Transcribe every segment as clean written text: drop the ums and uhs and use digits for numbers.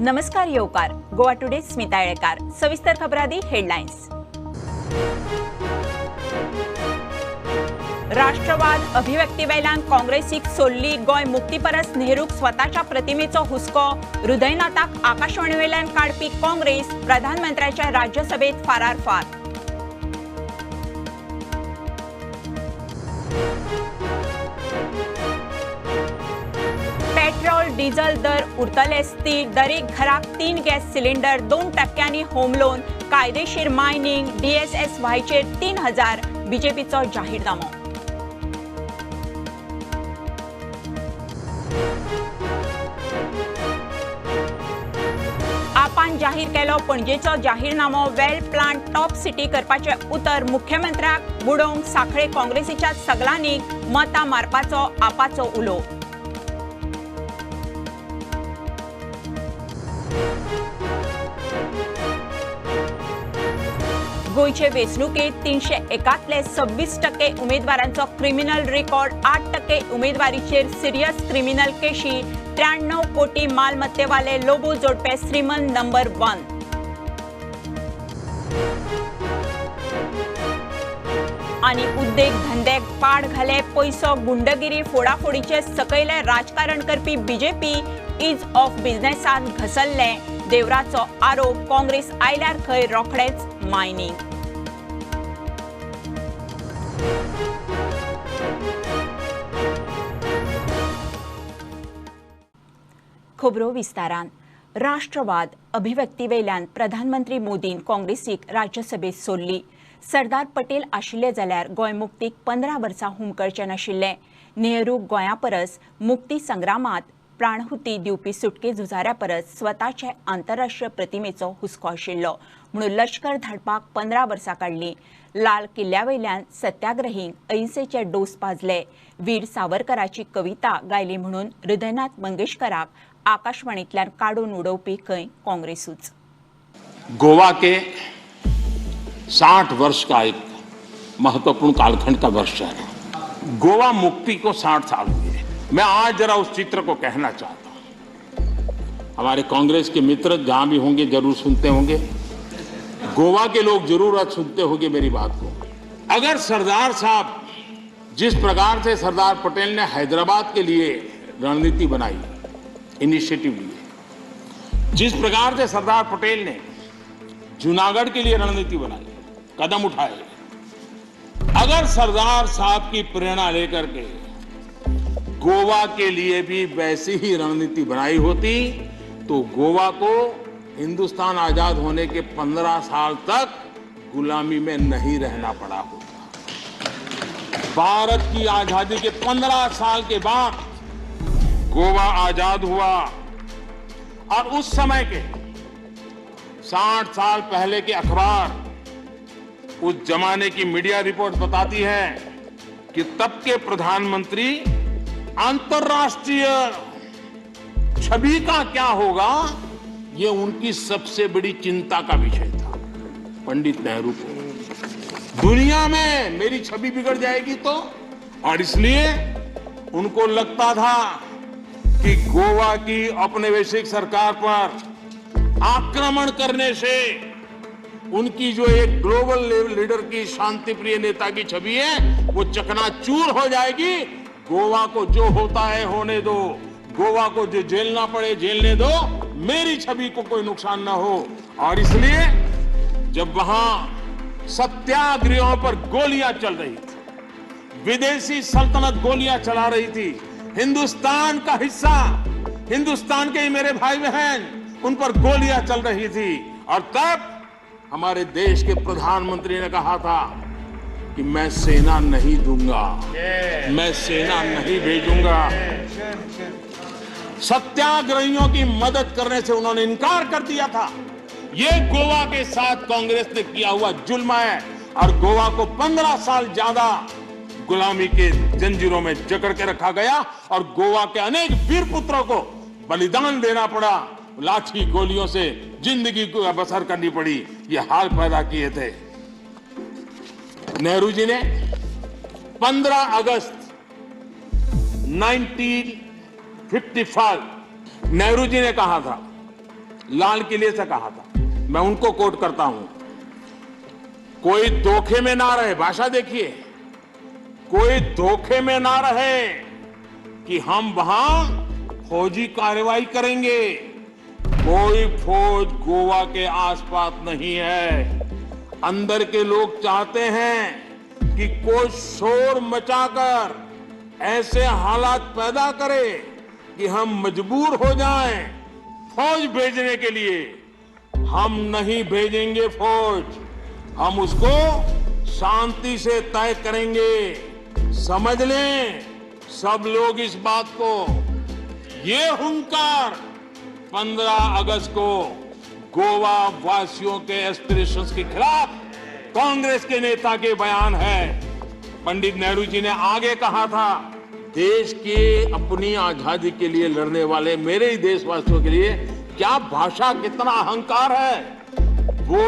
नमस्कार येवकार गोवा टुडे स्मिता येळेकार. सविस्तर खबरादी हेडलायन्स. राष्ट्रवाद अभिव्यक्तीवेल्यान काँग्रेसीक सोल्ली गोंय मुक्ती परस नेहरूक स्वताच्या प्रतिमेचो हुस्को. हृदयनाथाक आकाशवाणीवेल्यान काडपी काँग्रेस प्रधानमंत्र्याच्या राज्यसभेत फारार फार. पेट्रोल डिझल दर उरतले स्थिर. दरेक घराक 3 गॅस सिलिंडर, 2% होम लोन, कायदेशीर मायनिंग, डीएसएस व्हायचेर 3000. बीजेपीचो जाहीरनामो. आपान जाहीर केलो पणजेचो जाहीरनामो. वेल प्लांट टॉप सिटी करपाचे उतर मुख्यमंत्र्याक बुडोवंक सांखळे काँग्रेसीच्या सगळ्यांनी मतां मारपाचो आपाचो उलो. गोंयचे वेंचणुकेंत 301 26% उमेदवारांचो क्रिमिनल रिकॉर्ड, 8% उमेदवारीचेर सिरियस क्रिमिनल केशी, 93 कोटी मालमत्तेवाले लोबो जोडपे श्रीमंत नंबर 1. आनी उद्देग धंद्याक पाड घाले पयसो, गुंडगिरी, फोडाफोडीचे सकयले राजकारण करपी बीजेपी is of बिझनेसांत घसरले. देवराचो आरोप. काँग्रेस आयल्यार खंय रोखडेच मायनिंग. खबरो विस्तारान. राष्ट्रवाद अभिव्यक्तीवेल्यान प्रधानमंत्री मोदीन काँग्रेसीक राज्यसभेत सोडली. सरदार पटेल आशिल्ले जाल्यार गोंय मुक्तीक 15 वर्सां हुमकळचें नाशिल्लें. नेहरू गोंया परस मुक्ती संग्रामांत प्राणहुती दिवपी सुटके झुजाऱ्या परस स्वताचे आंतरराष्ट्रीय प्रतिमेचो हुस्को आशिल्लो म्हणून लश्कर धाडपाक 15 वर्सां काडलीं. लाल किल्ल्यावयल्यान सत्याग्रहींक अहिंसेचे डोस पाजले. वीर सावरकराची कविता गायली म्हणून हृदयनाथ मंगेशकराक आकाशवाणींतल्यान काडून उडोवपी खंय काँग्रेसूच. गोवा के 60 वर्ष का एक महत्वपूर्ण कालखंड का वर्ष है. गोवा मुक्ति को 60 साल हुए. मैं आज जरा उस चित्र को कहना चाहता हूं. हमारे कांग्रेस के मित्र जहां भी होंगे जरूर सुनते होंगे, गोवा के लोग जरूर आज सुनते होंगे मेरी बात को. अगर सरदार साहब, जिस प्रकार से सरदार पटेल ने हैदराबाद के लिए रणनीति बनाई, इनिशिएटिव लिए, जिस प्रकार से सरदार पटेल ने जूनागढ़ के लिए रणनीति बनाई, कदम उठाए, अगर सरदार साहब की प्रेरणा लेकर के गोवा के लिए भी वैसी ही रणनीति बनाई होती तो गोवा को हिंदुस्तान आजाद होने के 15 साल तक गुलामी में नहीं रहना पड़ा होता. भारत की आजादी के 15 साल के बाद गोवा आजाद हुआ और उस समय के 60 साल पहले के अखबार, उस जमाने की मीडिया रिपोर्ट बताती है कि तब के प्रधानमंत्री अंतर्राष्ट्रीय छवि का क्या होगा, ये उनकी सबसे बड़ी चिंता का विषय था. पंडित नेहरू को दुनिया में मेरी छवि बिगड़ जाएगी तो, और इसलिए उनको लगता था कि गोवा की औपनिवेशिक सरकार पर आक्रमण करने से उनकी जो एक ग्लोबल लीडर की, शांतिप्रिय नेता की छवि है, वो चकनाचूर हो जाएगी. गोवा को जो होता है होने दो, गोवा को जो झेलना पड़े झेलने दो, मेरी छवि को कोई नुकसान ना हो. और इसलिए जब वहां सत्याग्रहियों पर गोलियां चल रही थी, विदेशी सल्तनत गोलियां चला रही थी, हिंदुस्तान का हिस्सा, हिंदुस्तान के ही मेरे भाई बहन, उन पर गोलियां चल रही थी, और तब हमारे देश के प्रधानमंत्री ने कहा था कि मैं सेना नहीं दूंगा, मैं सेना नहीं भेजूंगा. सत्याग्रहियों की मदद करने से उन्होंने इनकार कर दिया था. ये गोवा के साथ कांग्रेस ने किया हुआ जुल्म है और गोवा को 15 साल ज्यादा गुलामी के जंजीरों में जकड़ के रखा गया और गोवा के अनेक वीर पुत्रों को बलिदान देना पड़ा, लाठी गोलियों से जिंदगी को बसर करनी पड़ी। ये हाल पैदा किए थे नेहरू जी ने। 15 अगस्त 1955 नेहरू जी ने कहा था लाल किले से कहा था, मैं उनको कोट करता हूं, कोई धोखे में ना रहे, भाषा देखिए, कोई धोखे में ना रहे कि हम वहां फौजी कार्रवाई करेंगे। कोई फौज गोवा के आसपास नहीं है। अंदर के लोग चाहते हैं कि कोई शोर मचाकर ऐसे हालात पैदा करे कि हम मजबूर हो जाएं फौज भेजने के लिए। हम नहीं भेजेंगे फौज, हम उसको शांति से तय करेंगे। समझ लें सब लोग इस बात को। ये हुंकार 15 अगस्त को गोवा वासियों के एस्पिरेशंस के खिलाफ कांग्रेस के नेता के बयान है। पंडित नेहरू जी ने आगे कहा था, देश के अपनी आजादी के लिए लड़ने वाले मेरे ही देशवासियों के लिए क्या भाषा, कितना अहंकार है। वो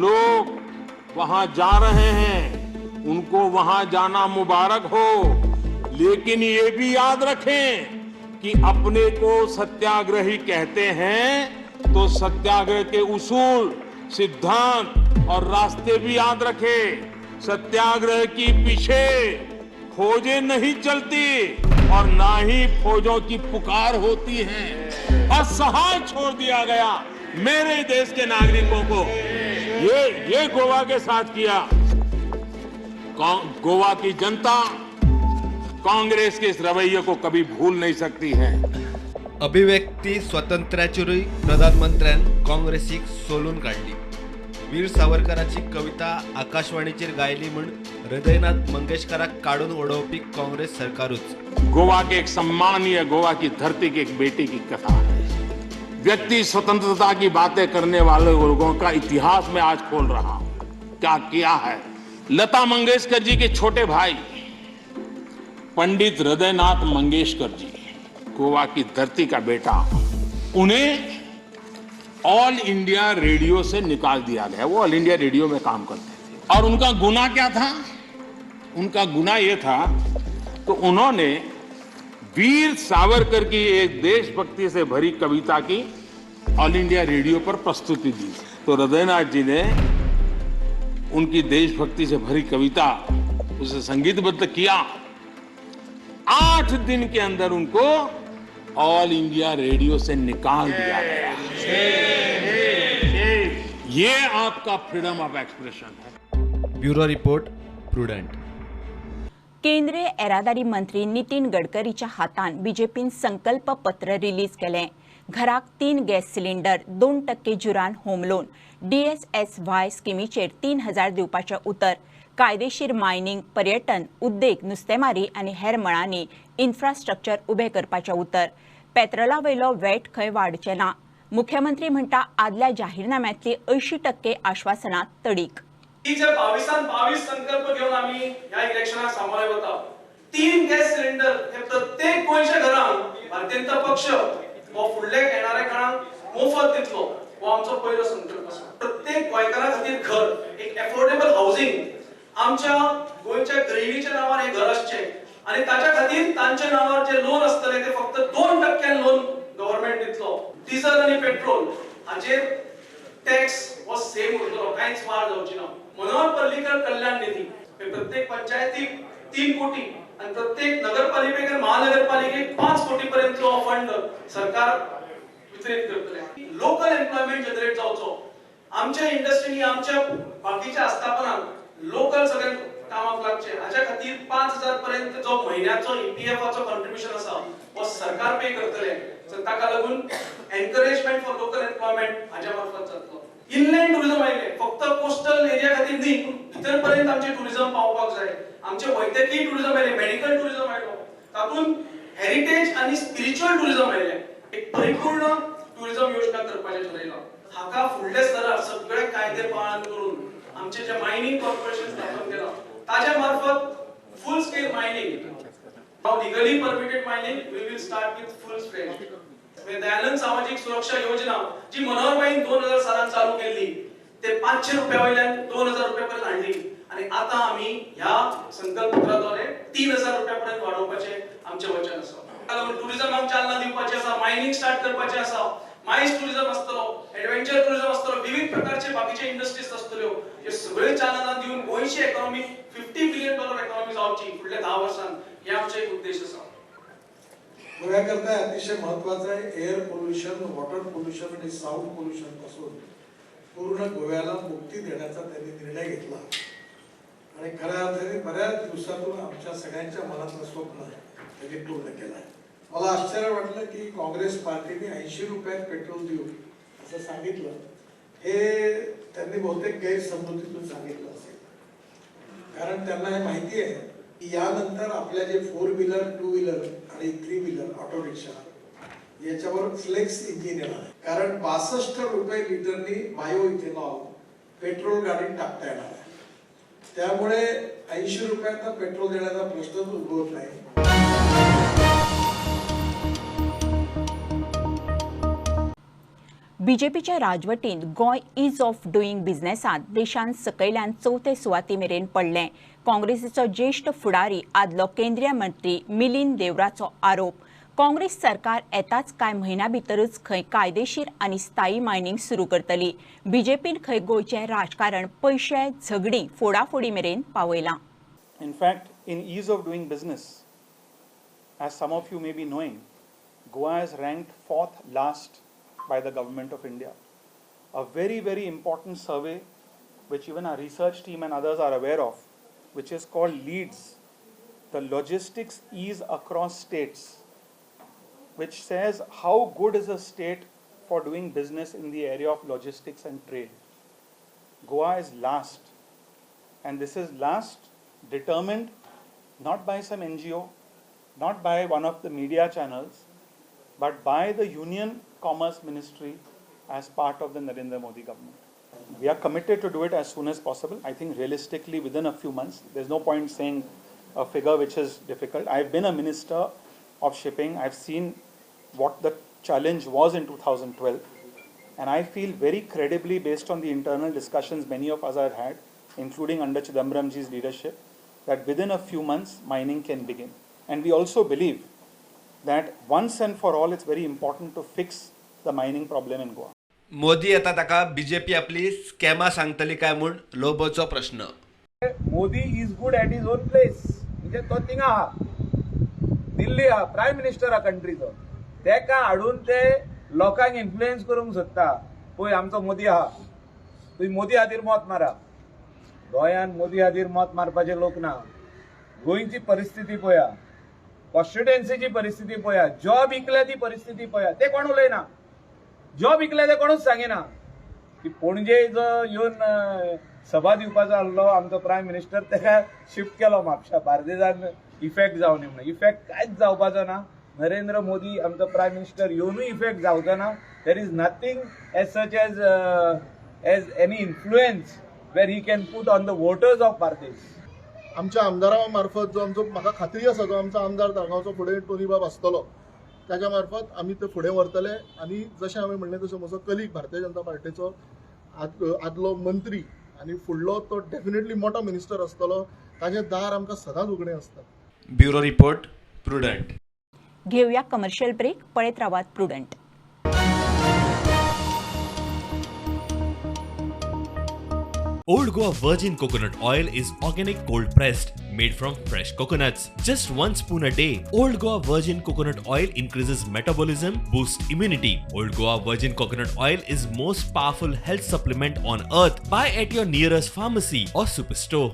लोग वहां जा रहे हैं, उनको वहां जाना मुबारक हो, लेकिन ये भी याद रखें कि अपने को सत्याग्रही कहते हैं तो सत्याग्रह के उसूल, सिद्धांत और रास्ते भी याद रखें। सत्याग्रह की पीछे फौजें नहीं चलती और ना ही फौजों की पुकार होती है। असहाय छोड़ दिया गया मेरे देश के नागरिकों को। ये गोवा के साथ किया। गोवा की जनता कांग्रेस के इस रवैये को कभी भूल नहीं सकती है। अभिव्यक्ती स्वातंत्र्याचेरूय प्रधानमंत्र्यान काँग्रेसीक सोलून काडली। वीर सावरकराची कविता आकाशवाणीचेर गायली म्हूण हृदयनाथ मंगेशकराक काडून उडोवपी काँग्रेस सरकारूच। गोवा के एक सम्मानीय, गोवा की धरती की एक बेटी की कथा है। व्यक्ति स्वतंत्रता की बातें करने वाले लोगों का इतिहास में आज खोल रहा हूं, क्या किया है। लता मंगेशकर जी के छोटे भाई पंडित हृदयनाथ मंगेशकर जी, गोवा की धरती का बेटा, उन्हें ऑल इंडिया रेडियो से निकाल दिया गया। वो ऑल इंडिया रेडियो में काम करते थे और उनका गुनाह क्या था? उनका गुनाह ये था तो उन्होंने वीर सावरकर की एक देशभक्ति से भरी कविता की ऑल इंडिया रेडियो पर प्रस्तुति दी। तो हृदयनाथ जी ने उनकी देशभक्ति से भरी कविता उसे संगीतबद्ध किया। 8 दिन के अंदर उनको ऑल इंडिया रेडियो से निकाल दिया गया। ये आपका फ्रीडम ऑफ एक्सप्रेशन है। Bureau report, Prudent. केंद्रीय येरादारी मंत्री नितीन गडकरीच्या हातान बीजेपीन संकल्प पत्र रिलीज केलें। घराक 3 गॅस सिलिंडर, 2% जुरान होम लोन, DSSY स्किमीचेर 3,000 दिवपाचें उतर, कायदेशीर मायनिंग, पर्यटन, उद्देग, नुस्तेमारी आनी हेर मळांनी इन्फ्रास्ट्रक्चर उबें करपाचें उतर। पेट्रोला वयलो वेट खंय वाडचें ना। मुख्यमंत्री म्हणटा आदल्या जाहीरनाम्यांतली 80% आश्वासनां तडीक। जे 22 संकल्प घेवन आमी ह्या इलेक्शनाक सामोरे वता। 3 गॅस सिलिंडर हे प्रत्येक गोंयच्या घरांक भारतीय जनता पक्ष हो फुडल्या येणाऱ्या काळांत मोफत दितलो, हो आमचो पयलो संकल्प आसा। प्रत्येक गोंयकारा खातीर घर, एक एफोर्डेबल हावजींग, आमच्या गोंयच्या गृहिणीच्या नांवार हें घर आसचें आनी ताच्या खातीर तांच्या नांवार जे लोन आसतलें ते फक्त 2% लोन गव्हर्मेंट दितलो। डिझल आनी पेट्रोल हाचेर टॅक्स हो सेम उरतलो, कांयच वाड जावची ना। मनोहर पर्रीकर कल्याण निधी प्रत्येक पंचायतीक 3 कोटी आणि प्रत्येक नगरपालिकेक आणि महानगरपालिकेक 5 कोटी पर्यंत हो फंड सरकार वितरित करतले। लोकल एम्प्लॉयमेंट जनरेट जावचो, आमच्या इंडस्ट्रीनी आमच्या बाकीच्या आस्थापनांक लोकल सगळे कामाक लागचे, हाच्या खातीर 5,000 पर्यंत जो म्हयन्याचो EPF contribution आसा हो सरकार पे करतले। सो ताका लागून एनकरेजमेंट फॉर लोकल एम्प्लॉयमेंट हाच्या मार्फत जातलो। इनलँड टुरिझम आयले, फक्त कोस्टल एरिया खातीर न्ही, भितर पर्यंत आमचे टुरिझम पावपाक जाय। आमचे वैद्यकीय टुरिझम आयले, मेडिकल टुरिझम आयलो, तातूंत हेरिटेज आनी स्पिरिच्युअल टुरिझम आयले। एक परिपूर्ण टुरिझम योजना करपाचें ठरयलां। हाका फुडल्या स्तरार सगळे कायदे पालन करून आमचे जे मायनिंग कॉर्पोरेशन स्थापन केलां ताच्या मार्फत full scale mining, legally permitted mining we will start with full scale. Dayanand Samajik Suraksha Yojana जी मनोहरबाईन 2000 सालान चालू केल्ली ते 500 रुपया वयल्यान 2000 रुपया पर्यंत हाडली आनी आतां आमी ह्या संकल्पपत्राद्वारे 3000 रुपया पर्यंत वाडोवपाचें आमचें वचन आसा। ताका लागून टुरिजमाक चालना दिवपाची आसा, मायनिंग स्टार्ट करपाचें आसा, मायस टुरिजम आसतलो। बाकीचे इंडस्ट्रीज आसतल्यो, हे सगळे चालना दिवन गोंयची इकॉनॉमी $50 बिलियन इकॉनॉमी जावची फुडल्या 10 वर्सांत, हे आमचे एक उद्देश आसा. गोव्याकरता अतिशय महत्वाचं आहे एअर पोल्युशन, वॉटर पोल्युशन आणि साऊंड पोल्युशन पासून पूर्ण गोव्याला मुक्ती देण्याचा त्यांनी निर्णय घेतला आणि खऱ्या अर्थाने बऱ्याच दिवसातून आमच्या सगळ्यांच्या मनातलं स्वप्न त्यांनी पूर्ण केलं आहे. मला आश्चर्य वाटलं की काँग्रेस पार्टीने 80 रुपयात पेट्रोल देऊ असं सांगितलं, हे त्यांनी बहुतेक गैरसमजुतीतून सांगितलं असेल, कारण त्यांना हे माहिती आहे की यानंतर आपल्या जे 4 व्हीलर, 2 व्हीलर आणि 3 व्हीलर ऑटो रिक्षा याच्यावर फ्लेक्स इंजिन येणार आहे, कारण 62 रुपये लिटरनी बायो इथेनॉल पेट्रोल गाडीत टाकता येणार आहे. त्यामुळे 80 रुपयांना पेट्रोल देण्याचा प्रश्नच उद्भवत नाही. बीजेपीच्या राजवटींत गोंय is of डुईंग बिझनेसांत देशांत सकयल्यान चवथे सुवाती मेरेन पडलें. काँग्रेसीचो ज्येश्ठ फुडारी आदलो केंद्रीय मंत्री मिलिंद देवराचो आरोप. काँग्रेस सरकार येताच कांय म्हयन्या भितरूच खंय कायदेशीर आनी स्थायी मायनिंग सुरू करतली. बीजेपीन खंय गोंयचें राजकारण पयशे, झगडीं, फोडाफोडी मेरेन पावयलां. In fact, in ease of doing business, as some of you may be knowing, Goa is ranked 4th last by the Government of India. A very, very important survey, which even our research team and others are aware of, which is called LEADS, the Logistics Ease Across States, which says how good is a state for doing business in the area of logistics and trade. Goa is last, and this is last determined not by some NGO, not by one of the media channels, but by the Union Commerce Ministry as part of the Narendra Modi government. We are committed to do it as soon as possible. I think realistically within a few months. There's no point saying a figure which is difficult. I've been a minister of shipping. I've seen what the challenge was in 2012. And I feel very credibly, based on the internal discussions many of us have had, including under Chidambaram ji's leadership, that within a few months mining can begin. And we also believe that once and for all it's very important to fix the mining problem in Goa. Modi येता ताका BJP आपली स्कॅमां सांगतली काय म्हूण लोबोचो प्रश्न. Modi is good at his own place, म्हणजे तो थिंगा आहा, दिल्ली आहा, प्रायम मिनिस्टर आहा कंट्रीचो, तेका हाडून ते लोकांक इन्फ्लुएन्स करूंक सोदता. पळय आमचो मोदी आहा, तुमी मोदी खातीर मत मारा. गोंयांत मोदी खातीर मत मारपाचे लोक ना. गोंयची परिस्थिती पळया, कॉन्स्टिट्युएन्सीची परिस्थिती पळया, जॉब इकल्या ती परिस्थिती पळया, ते कोण उलयना. जॉब इकल्या ते कोणूच सांगिना. की पणजे जो येवन सभा दिवपाचो आहलो आमचो प्रायम मिनिस्टर, तेका शिफ्ट केलो म्हापशा बार्देजान इफेक्ट जावनी म्हणून. इफेक्ट कांयच जावपाचो ना. नरेंद्र मोदी आमचो प्रायम मिनिस्टर येवनूय इफेक्ट जावचो ना. There is nothing as such as any influence where he can put on the voters of Bardez. आमच्या आमदारा मार्फत जो आमचो, म्हाका खात्री आसा, जो आमचो आमदार ताळगांवचो फुडें टोनी बाब आसतलो, ताच्या मार्फत आमी ते फुडें व्हरतले. आनी जशें हांवें म्हणलें तशें म्हजो कलीग भारतीय जनता पार्टीचो आदलो मंत्री आनी फुडलो तो डेफिनेटली मोठो मिनिस्टर आसतलो, ताजें दार आमकां सदांच उगडें आसता. Bureau report, Prudent. घेवया कमर्शियल ब्रेक. पळयत रावात Prudent. Old Goa Virgin Coconut Oil is organic cold pressed, made from fresh coconuts. Just 1 spoon a day. Old Goa Virgin Coconut Oil increases metabolism, boosts immunity. Old Goa Virgin Coconut Oil is most powerful health supplement on earth. Buy at your nearest pharmacy or superstore.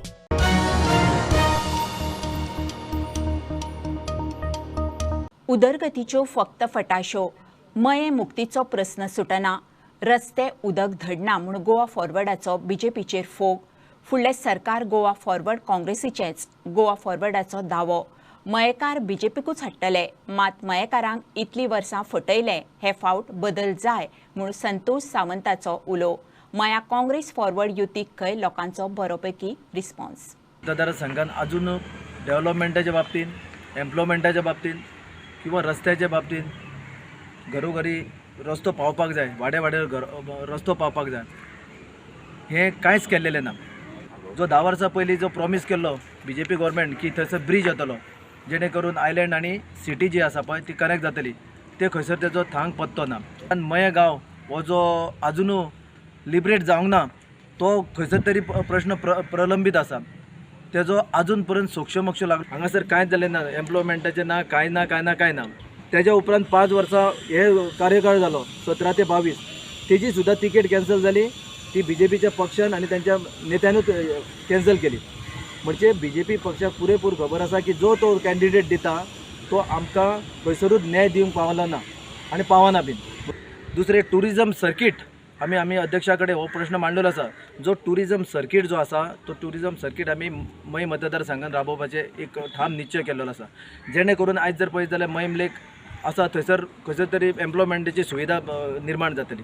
उदरगतीच्यो फक्त फटाश्यो, मये मुक्तीचो प्रस्न सुटना, रस्ते उदक धडना म्हूण गोवा फॉरवर्डाचो बीजेपीचेर फोग. फुडलें सरकार गोवा फॉरवर्ड काँग्रेसीचेंच, गोवा फॉरवर्डाचो दावो. मयेकार बीजेपीकूच हाडटले, मात मयेकारांक इतलीं वर्सां फटयले, हे फावट बदल जाय म्हूण संतोष सावंताचो उलो. मया काँग्रेस फॉरवर्ड युतीक खंय लोकांचो बरोपैकी रिस्पॉन्स. मतदारसंघान अजून डेव्हलपमेंटाच्या बाबतींत, एम्प्लॉयमेंटाच्या बाबतींत किंवा रस्त्याच्या बाबतींत घरोघरी रस्तो पावपाक जाय, वाड्या वाड्यार रस्तो पावपाक जाय, हें कांयच केल्लेलें ना. जो 10 वर्सां पयलीं जो प्रॉमीस केल्लो बी जे पी गव्हर्मेंट की थंयसर ब्रीज येतलो जेणे करून आयलँड आनी सिटी जी आसा पळय ती कनेक्ट जातली, ते खंयसर तेजो थांग पत्तो ना. आनी मये गांव हो जो आजुनूय लिबरेट जावंक ना तो खंयसर तरी प्रश्न प्रलंबीत आसा, तेजो आजून पर्यंत सोक्षमोक्ष लागलो. हांगासर कांयच जालें ना, एम्प्लॉयमेंटाचें ना, कांय ना, कांय ना, कांय ना. तेज्या उपरांत 5 वर्सां हे कार्यकाळ जालो 17 ते 22, तेजी सुद्दां तिकेट कॅन्सल जाली. ती बीजेपीच्या पक्षान आनी तेंच्या नेत्यानूच कॅन्सल केली. म्हणजे बीजेपी पक्षाक पुरेपूर खबर आसा की जो तो कॅन्डिडेट दिता तो आमकां खंयसरूच न्याय दिवंक पावलो ना आनी पावना बीन. दुसरें ट्युरिजम सर्कीट, आमी आमी अध्यक्षा कडेन हो प्रश्न मांडलेलो आसा. जो ट्युरिजम सर्कीट जो आसा तो ट्युरिजम सर्कीट आमी मयें मतदारसंघान राबोवपाचें एक ठाम निश्चय केल्लो आसा, जेणे करून आयज जर पळयत जाल्यार मयेम लेक आसा थंयसर खंयसर तरी एम्प्लॉयमेंटाची सुविधा निर्माण जातली.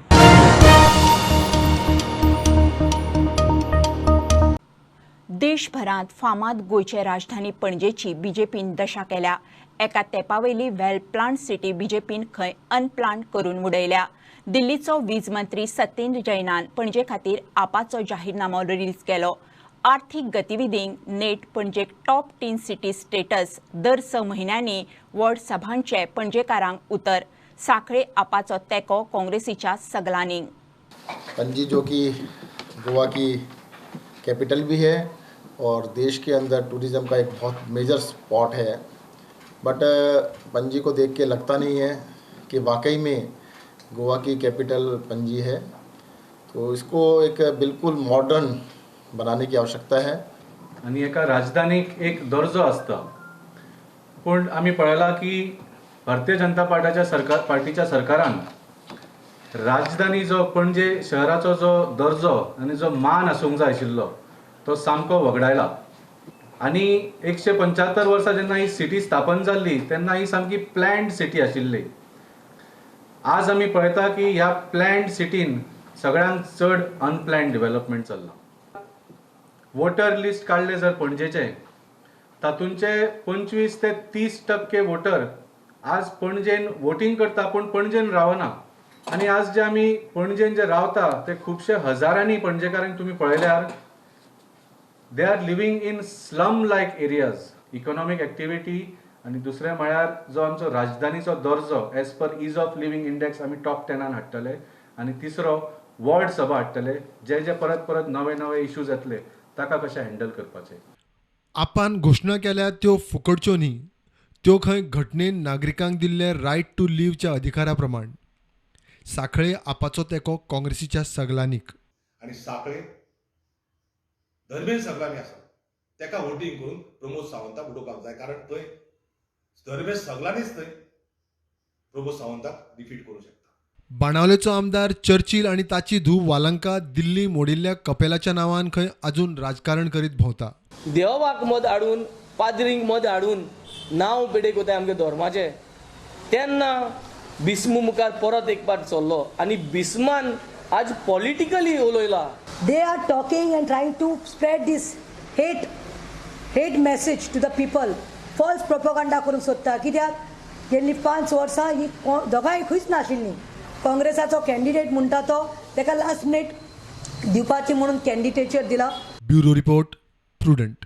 देशभरांत फामाद गोंयचे राजधानी पणजेची बीजेपीन दशा केल्या. एका तेंपावयली वेल प्लांट सिटी बीजेपीन खंय अनप्लांट करून उडयल्या. दिल्लीचो वीज मंत्री सत्येंद्र जैनान पणजे खातीर आपाचो जाहीरनामो रिलीज केलो. आर्थिक गतिविधींक नेट पणजेक टॉप 10 सिटी स्टेटस, दर 6 म्हयन्यांनी वॉर्ड सभांचे पणजेकारांक उतर. साखळे आपाचो तेंको काँग्रेसीच्या सगलांनी. पणजी जो की गोवा की कैपिटल भी है और देश के अंदर टूरिज़्म का एक बहुत मेजर स्पॉट है, बट पणजी को देख के लगता नहीं है कि वाकई में गोवा की कैपिटल पणजी है। तो इसको एक बिल्कुल मॉडर्न बनाने की आवश्यकता है. आनी एका राजधानीक एक दर्जो आसता, पूण आमी पळयला की भारतीय जनता पार्टीच्या पार्टीच्या सरकारान राजधानी जो पणजे शहराचो जो दर्जो आनी जो मान आसूंक जाय आशिल्लो तो सामको वगडायला. आनी 175 वर्सां जेन्ना ही सिटी स्थापन जाल्ली तेन्ना ही सामकी प्लॅन्ड सिटी आशिल्ली. आज आमी पळयता की ह्या प्लॅन्ड सिटीन सगळ्यांत चड अनप्लॅन्ड डेव्हलपमेंट चल्लां. वोटर लिस्ट काडलें जर पणजेचें, तातूंचे 25 ते 30% वोटर आज पणजेन वोटींग करता पूण पणजेन रावना. आनी आज जे आमी पणजेन जे रावता ते खुबशे हजारांनी पणजेकारांक तुमी पळयल्यार they are living in slum like areas. Economic activity आनी दुसरें म्हळ्यार जो आमचो राजधानीचो दर्जो as per ease of living index आमी टॉप 10 हाडटले. आनी तिसरो वॉर्ड सभा हाडटले, जे जे परत परत नवे नवे इश्यूज येतले ताका कशें हँडल करपाचें. आपान घोशणा केल्या त्यो फुकटच्यो न्ही, त्यो खंय घटनेन नागरिकांक दिल्ले रायट टू लिव्हच्या अधिकारा प्रमाण. साखळे आपाचो तेंको काँग्रेसीच्या सगलांनीक. आनी साखळे धर्मेंद्र सगलांनी आसा तेका वोटींग करून प्रमोद सावंताक उडोवपाक जाय, कारण थंय धर्मेंद्र सगलांनीच थंय प्रमोद सावंताक डिफीट करूंक शकता. बाणावलेचो आमदार चर्चिल आनी ताची धूव वालंका दिल्ली मोडिल्ल्या कपेलाच्या नांवान खंय अजून राजकारण करीत भोंवता. देवाक मद हाडून पाद्रींक मद हाडून नांव पेडेक वताय आमगे धर्माचें, तेन्ना भीष्म मुखार परत एक पाट चल्लो आनी भीष्मान आज politically उलयला. They are talking and trying to spread this hate message to the people. False propaganda करूंक सोदता. कित्याक गेल्लीं 5 वर्सां ही दोगांय खंयच नाशिल्लीं. काँग्रेसाचो कॅन्डिडेट म्हणटा तो ताका लास्ट मिनीट दिवपाची म्हणून कॅन्डिडेचर दिला. Bureau report, Prudent.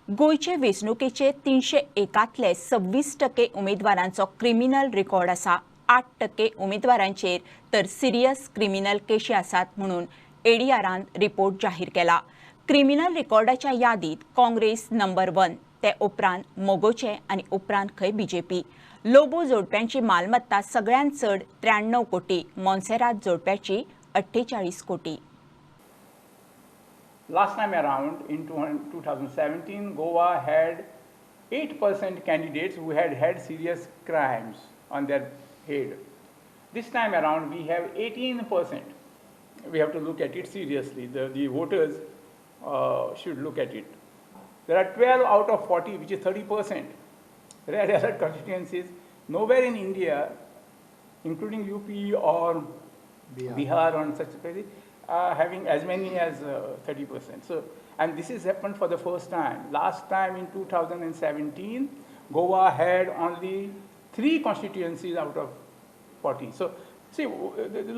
गोंयचे वेंचणुकेचे 301 26% उमेदवारांचो क्रिमिनल रिकॉर्ड आसा. 8% उमेदवारांचेर तर सिरियस क्रिमिनल केशी आसात म्हणून एडीआरान रिपोर्ट जाहीर केला. क्रिमिनल रिकॉर्डाच्या यादीत काँग्रेस नंबर 1, ते उपरांत मोगोचे आनी उपरांत खंय बीजेपी. लोबो जोडप्यांची मालमत्ता सगळ्यांत चड 93 कोटी, मोन्सेरात जोडप्याची 48 कोटी. Last time around in 2017, Goa had 8% candidates who had had serious crimes on their head. This time around we have 18%. We have to look at it seriously. The voters should look at it. There are 12 out of 40, which is 30%. Red alert constituencies nowhere in India, including UP or Bihar or such places, having as many as 30%. So, and this has happened for the first time. Last time in 2017, Goa had only 3 constituencies out of 40. So, see,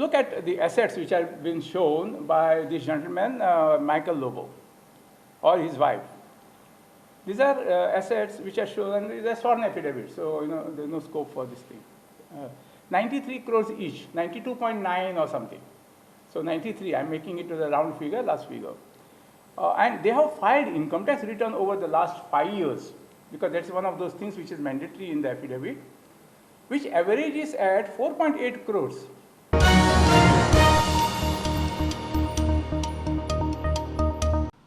look at the assets which have been shown by this gentleman, Michael Lobo, or his wife. These are assets which are shown, these are sworn affidavits, so you know, there's no scope for this thing. 93 crores each, 92.9 or something. So 93, I'm making it to the round figure, last figure. And they have filed income tax return over the last 5 years, because that's one of those things which is mandatory in the affidavit, which averages at 4.8 crores.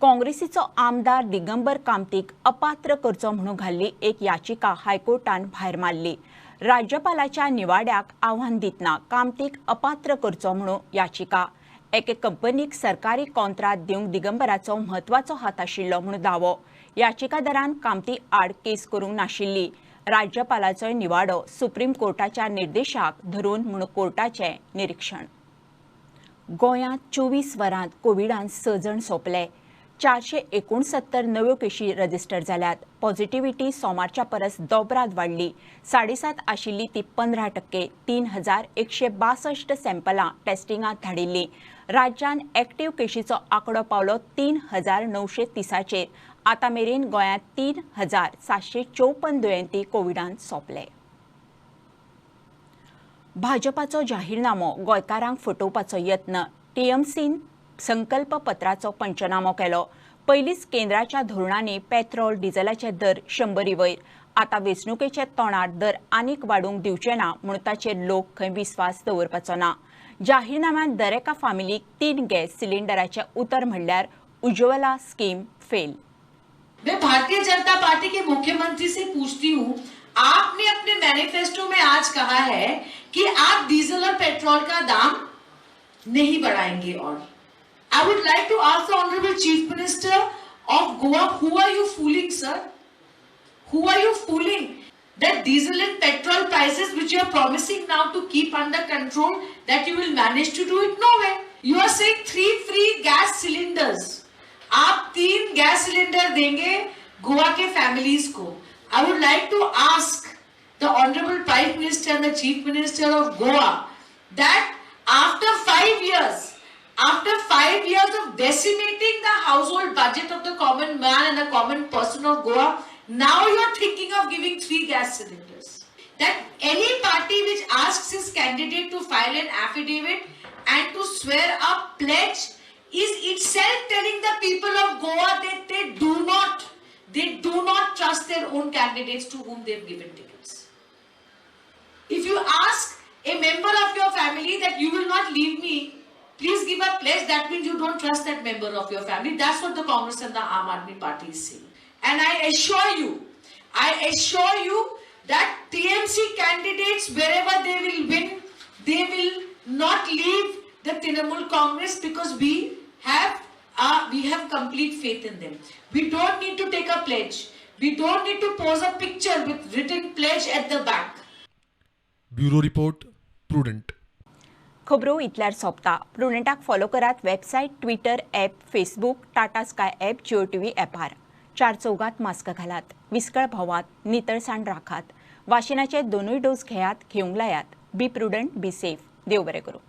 काँग्रेसीचो आमदार दिगंबर कामतीक अपात्र करचो म्हणून घाल्ली एक याचिका हायकोर्टान भायर मारली. राज्यपालाच्या निवाड्याक आव्हान दितना कामतीक अपात्र करचो म्हणून याचिका. एके कंपनीक सरकारी कॉन्त्रात दिवंक दिगंबराचो म्हत्वाचो हात आशिल्लो म्हणून दावो. याचिकादारान कामती आड केस करूंक नाशिल्ली. राज्यपालाचोय निवाडो सुप्रीम कोर्टाच्या निर्देशाक धरून म्हणून कोर्टाचें निरीक्षण. गोंयांत 24 वरांत कोविडान 6 जण सोंपले. 469 नव्यो केशी रजिस्टर जाल्यात. पॉझिटिव्हिटी सोमारच्या परस दोबराद वाडली. 7.5 आशिल्ली ती 15%. 3162 सॅम्पलां टेस्टिंगाक धाडिल्लीं. राज्यान एक्टिव्ह केशीचो आंकडो पावलो 3930चेर. आतां मेरेन गोंयांत 3754 दुयेंती कोविडान सोंपले. भाजपाचो जाहीरनामो गोंयकारांक फटोवपाचो यत्न. टीएमसीन संकल्प पत्राचो पंचनामो केलो. पयलींच केंद्राच्या धोरणांनी पेट्रोल डिझलाचे दर 100 वयर. आतां वेंचणुकेच्या तोंडार दर आनीक वाडूंक दिवचे ना म्हूण ताचेर लोक खंय विस्वास दवरपाचो ना. जाहीरनाम्यांत दरेका फामिलीक 3 गॅस सिलिंडराचें उतर म्हणल्यार उज्ज्वला स्कीम फेल. मैं भारतीय जनता पार्टी के मुख्यमंत्री से पूछती हूँ, आपने अपने मैनिफेस्टो में आज कहा है कि आप डीजल और पेट्रोल का दाम नहीं बढ़ाएंगे. और I would like to ask the Honorable Chief Minister of Goa, who are you fooling, sir? Who are you fooling? That diesel and petrol prices which you are promising now to keep under control, that you will manage to do it? No way. You are saying 3 free gas cylinders. आप 3 gas cylinder देंगे गोवा के families को. I would like to ask the Honorable Prime Minister and the Chief Minister of Goa that after 5 years, after 5 years of decimating the household budget of the common man and the common person of Goa, now you are thinking of giving 3 gas cylinders. That any party which asks his candidate to file an affidavit and to swear a pledge is itself telling the people of Goa that they do not trust their own candidates to whom they have given tickets. If you ask a member of your family that you will not leave me, please give a pledge, that means you don't trust that member of your family. That's what the Congress and the Aam Aadmi Party is saying. And I assure you that TMC candidates, wherever they will win, they will not leave the Trinamool Congress, because we have complete faith in them. We don't need to take a pledge. We don't need to pose a picture with written pledge at the back. Bureau Report, Prudent. खबरो इतल्यार सोंपता. प्रुडंटाक follow करात website, Twitter, app, Facebook, Tata Sky app, Jio TV ॲपार. 4 चौगात mask घालात, विस्कळ भोवात, नितळसाण राखात, वाशिनाचे 2 dose घेयात, घेवंक लायात. Be prudent, be safe. देव बरें करूं.